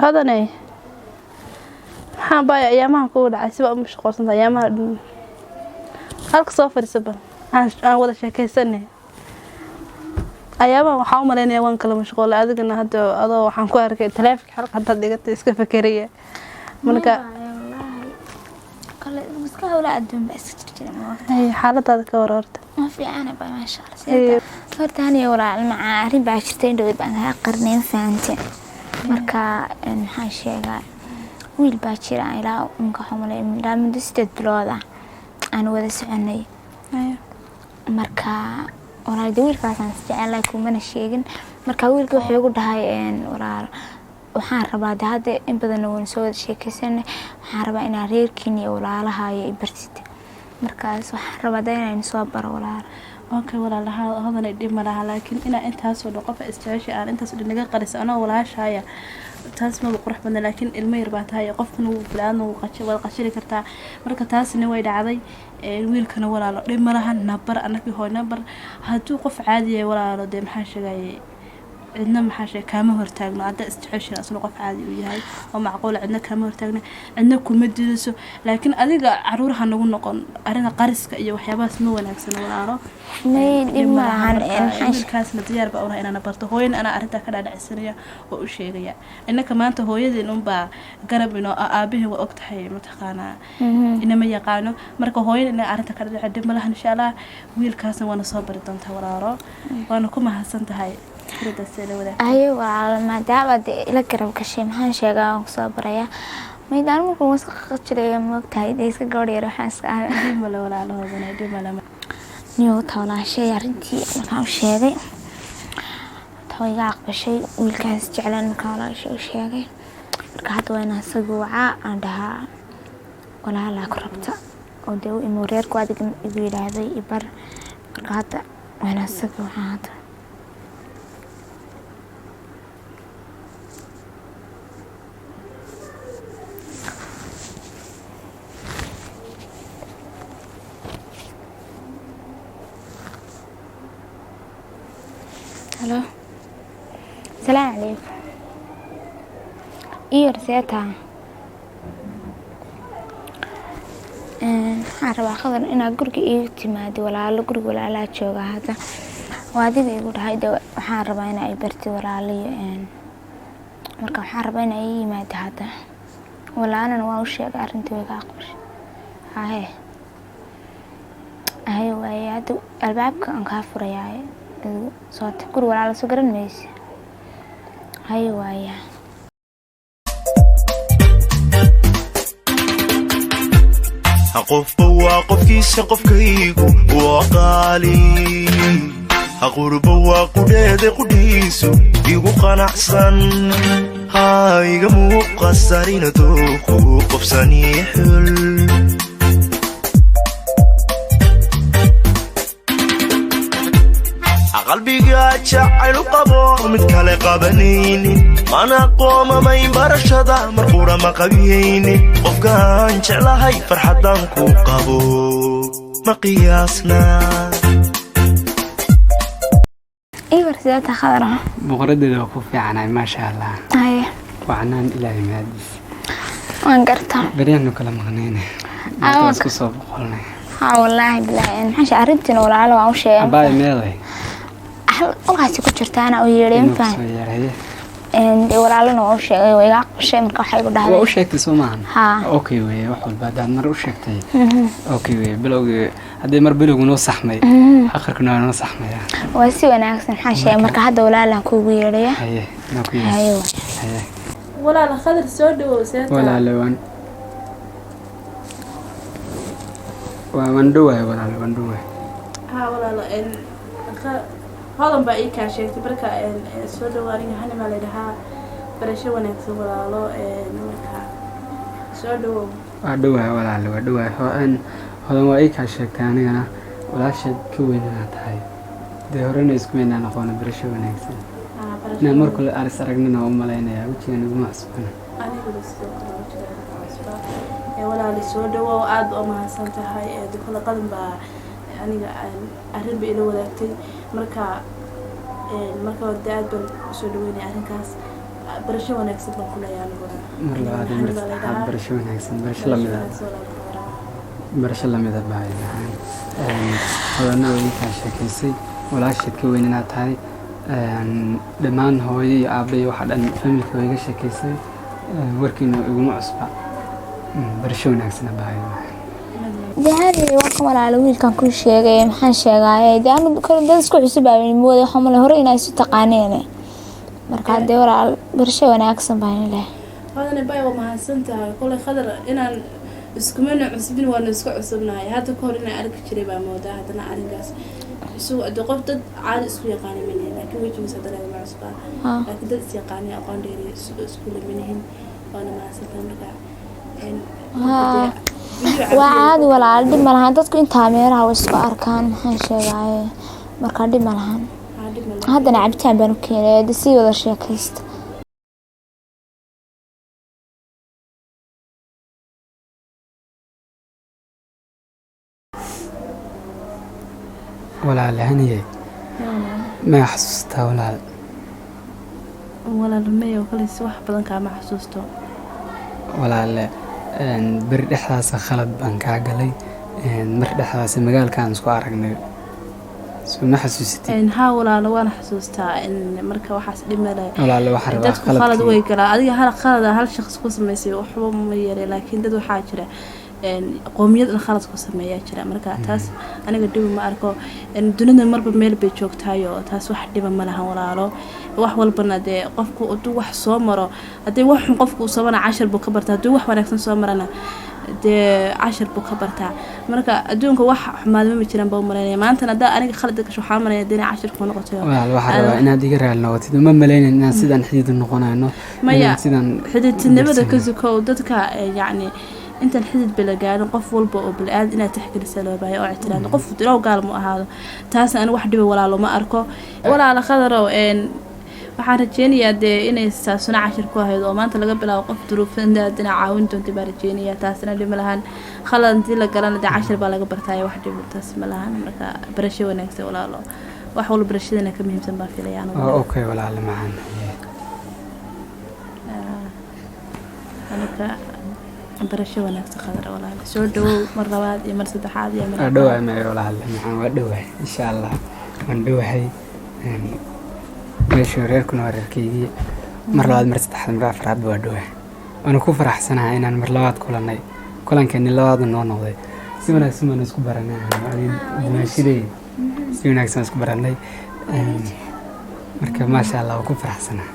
Hodaney, maxaa baaya ayaamahan kugu dhacay? Siba u mashquulsanta ayaamaha dhan. Halka soo fadhiisa, bal aan wada sheekaysanay. Ayaamahan waxaan u malaynaya waan kala mashquulay, adigana hadda adoo waxaan ku arkay taleefanka halka haddaad dhigatay iska fekeraya marka. Kale iska hawla adduun baa iska jirjira ma ogta. Hay, xaaladaada ka war horta? Ma fiicana ba, maasha Allah. Horta aniga walaal macaa arrin baa jirta, in dhaweyd baan kaa qarnay, ma fahante? Marka maxaan sheegaa, wiil baa jira ilaa imka waxaan malay ilaa muddo 8 bilood ah aan wada soconay. Marka walaal dee wiilkaasaan is jecelahay, kumana sheegin. Marka wiilka wuxuu igu dhahay, walaal waxaan rabaa de hadda in badanna waan soo wada sheekaysanay, waxaan rabaa inaan reerkiina iyo walaalaha iyo i bartid. Markaas waxaan rabaa de inaan soo baro, walaal. Okay walaalaha, Hodanay, dhib ma laha, laakiin inaa intaasoo dhan qofa isjeceshay aan intaasoo dhan naga qarisa anoo walaashaya, taas maba qurux badna. Laakiin ilmo yar baa tahay, qofkana wuu bili-aadna wuu waad qashili kartaa. Marka taasina way dhacday. Wiilkana walaalo dhib ma laha, nabar anakii hooy nabar hadduu qof caadi yahay walaalo, dee maxaa sheegaye, cidna maxaa sheeg kaama hortaagno. Haddaa isjeceshin asna qof caadi uu yahay oo macquula, cidna kaama hortaagno, cidna kuma diidayso. Laakiin adiga caruur ha nagu noqon, arrinta qariska iyo waxyaabahaas ma wanaagsana walaalo. May, dhib ma lahan. Maxaan Wiilkaasna diyaar baa unahay inaana barto, hooyana anaa arrintaa ka dhaadhacsanaya oo u sheegaya. Innaka maanta hooyadeen unbaa garab inoo ah, aabaheen waa ogtahay, mataqaanaa, inama yaqaano. Marka hooyada inaa arrinta ka dhadhaca dhib ma lahan insha Allah. Wiilkaasna waana soo bari doontaa walaalo, waana ku mahadsan tahay fikradaas la wadaag. Ayo walaal, maadaama dee ila garab gashay, maxaan sheegaa, waan kusoo barayaa. Maydaan marka waan iska qajilaya, maogtahay, dee iska gabadh yar waxaan iska ahay. Dhib male walaalo, Hodanay, dhib male. Niyow walaashay arrintii markaan u sheegay taa iga aqbashay, wiilkaas jeclaan markaan walaashay u sheegay. Marka hadda waa inaan isaga wacaa, aan dhahaa walaalaa ku rabta oo dee u imo reerku adiga igu yidhaahday ibar. Marka hadda waa inaan isaga wacaa hadda. Halo, salaamu calaykum. Iyo seetaa, waxaan rabaa Khadar inaad guriga iigu timaado walaalo, guriga walaalaha jooga hadda. Waa adiga igu dhahay de waxaan rabaa inaa i bartid walaalayo. Marka waxaan rabaa inaa ii yimaado hadda, walaalana waa u sheegay arrintii, way ka aqbashay. Haye haye, waaye hadda albaabka aan kaa furayaa, adigu soo tag guri walaalo, soo garan maysa. Haye waaya. Qofba waa qofkiisa, qofkaygu waa qaali. Qurba waa qudheede, qudhiisu igu qanacsan, ha iga muuqasarina dooqu qofsanii xul. Qalbiga jacaylu qabo mid kale qabanaynin, mana qoomamayn barashada, mar qura ma qabiyaynin. Qofkaan jeclahay farxaddaan ku qabo ma qiyaasna. Ibar sideeta Khadar? Boqoradeeda, waa ku fiicanahay, maasha Allah. Haye. Wacnaan Ilaahay mahadiis. Waan gartaa. Beryaanu kala maqnayne, maanta waa isku soo boqolnay. Haa wallaahi bilaahi, maxaa arrintiina walaalo waan u sheegay. Abaay meeday? Hal qolkaasi ku jirtaana u yeedhay. Inuu ma fahan kusoo yeedhay? Dee walaalana waa u sheegay, way iga aqbashay. Marka waxay igu Waa dhahday u sheegtay soo maahan? Haa. Okay weye, wax walba haddaad mar u sheegtay okay weye. Bilowgii haddii mar bilowgu noo saxmay, akhirkuna waa noo saxmaya. Waa si wanaagsan, maxaa sheegay, marka hadda walaalaan kuugu yeedhaya. Haye, noo ku yeedhay. Haye. Haye. Walaal Khadar, soo dhawow, seeta? Walaale, waan dhowahay walaale, waan dhowahay. Haa walaalo, Hodan baa ii kaa sheegtay. Marka soo dhawo, aniga Hani baa layidhahaa, barasho wanaagsan walaalo. Marka soo dhawow. Waa dhowahay walaale, waa dhowahay. Hodan waa ii kaa sheegtay, anigana walaasheed ka weyn inaa tahay, dee horena isku weynaa noqona. Barasho wanaagsan. Haa, barasho. Inaan mar kale aris aragnana waa u malaynayaa, wejigan iguma cusbana. Aniguna sidoo kale wajigaaga cusba. Walaali soo dhawow, aada oo mahadsan tahay. Dukada qadan baa aniga arrin ba ila wadaagtay. Marka marka hore dee aad baan usoo dhaweynaya arrinkaas. Barasho wanaagsan baan ku leeyahay aniguna. Mar labaad iyo mar saddexaad, barasho wanaagsan, barasho lamid ah, barasho lamid ah bahay macaan. Hodana way kaa sheekaysay walaasheed ka weyn inaad tahay. Dhammaan hooyo iyo aabbe iyo waxa dhan familka way iga sheekaysay. Warkiina iguma cusba. Barasho wanaagsan bahay macaan. Dee hani, waa kan walaalo wiilkan kuu sheegay. Maxaan sheegaaye, dee anu kale dad isku cusub baa mooday. Waxaan malay hore inaa isu taqaaneen. Marka dee walaal, barasho wanaagsan baan leh. Hodane bay, waa mahadsan tahay. Kolay Khadar inaan iskumana cusbin, waana isku cusubnahay. Hadda kahor inaan arki jiray baa moodaa. Haddana arrinkaas isagu de qof dad caadi isku yaqaana manihin, laakiin wejigiisa haddana igama cusbaa. Laakiin dad is yaqaanay, aqoon dheeri iskule manihin. Waana mahadsan tahay marka Waa caadi walaal, dhib ma lahan. Dadku intaa meelaha way isku arkaan. Maxaan sheegaaye, marka dhib ma lahan. Dhib ma lahan. Haddana cabitaan baan u keenay, de sii wada sheekaysta. Walaal haniye, ma xasuustaa walaal? Walaal mayo, kale si wax badan kaama xasuusto. Walaale, beri dhexdaasa khalad baan kaa galay. Mar dhexdaasa magaalkaan isku aragnay, soo ma xasuusatid? Haa walaalo, waan xasuustaa. Marka waxaas dhib ma leh. Walaale, waxaan rabaa Dadku khalad khaladkii way galaa. Adiga hal khalada hal shaqs ku samaysay waxba ma yeelay, laakiin dad waxaa jira qoomiyad in khalad ku sameeyaa jira. Marka taas aniga dhiba ma arko. Dunida marba meel bay joogtahay, oo taas wax dhiba ma lahan walaalo. Wax walbana dee qofku hadduu wax soo maro, haddii wax xun qofku uu samana, cashar buu ka bartaa. Hadduu wax wanaagsan soo marana, dee cashar buu ka bartaa. Marka adduunka wax xumaadma ma jiraan baa u malaynaya. Maantana haddaa aniga khalad gasho, waxaa malanaya dee inay cashar kuu noqoto. Walaal, waxaan rabaa inaad iga raali noqotid. Uma malaynin inaan sidaan xidid u noqonayno. Maya. Inaan sidaan Xididtinimada ka darsanayno. sukow, dadka yacni intaan xidid ba la gaarin, qof walba oo bili-aadam inaad tixgelisa loo baahay oo ictiraamto qof ilow gaal mu ahaado. Taasna aniga wax dhiba walaalo ma arko. Walaala Khadarow, waxaan rajeynayaa dee inay taasuna cashir ku ahayd, oo maanta laga bilaabo qof duruufadaad inaa caawin doonta baa rajeynayaa. Taasna dhib ma lahan. Khalad hadii la galana, dee cashir baa laga bartaayo, wax dhib taas ma lahan. Marka barasho wanaagsan walaalo. Wax walba barashadana ka muhiimsan baa filaya anigu. Oh, okay walaale macaan. Marka barasho wanaagsan Khadar walaalo, soo dhawow mar labaad iyo mar saddexaad iyo mar Waa afraad. Dhowahay maya walaale macaan, waa dhowahay, insha Allah waan dhowahay. Meesha reerkuna waa reerkaygii. Mar labaad, mar saddexaad, mar afraadba waa dhowahay. Waana ku faraxsanahay inaan mar labaad kulannay. Kulankeeni labaadu noo noqday. Si wanaagsan baan isku baranay dimaashidey, si wanaagsan isku baranay. Marka maasha Allah, waan ku faraxsanahay.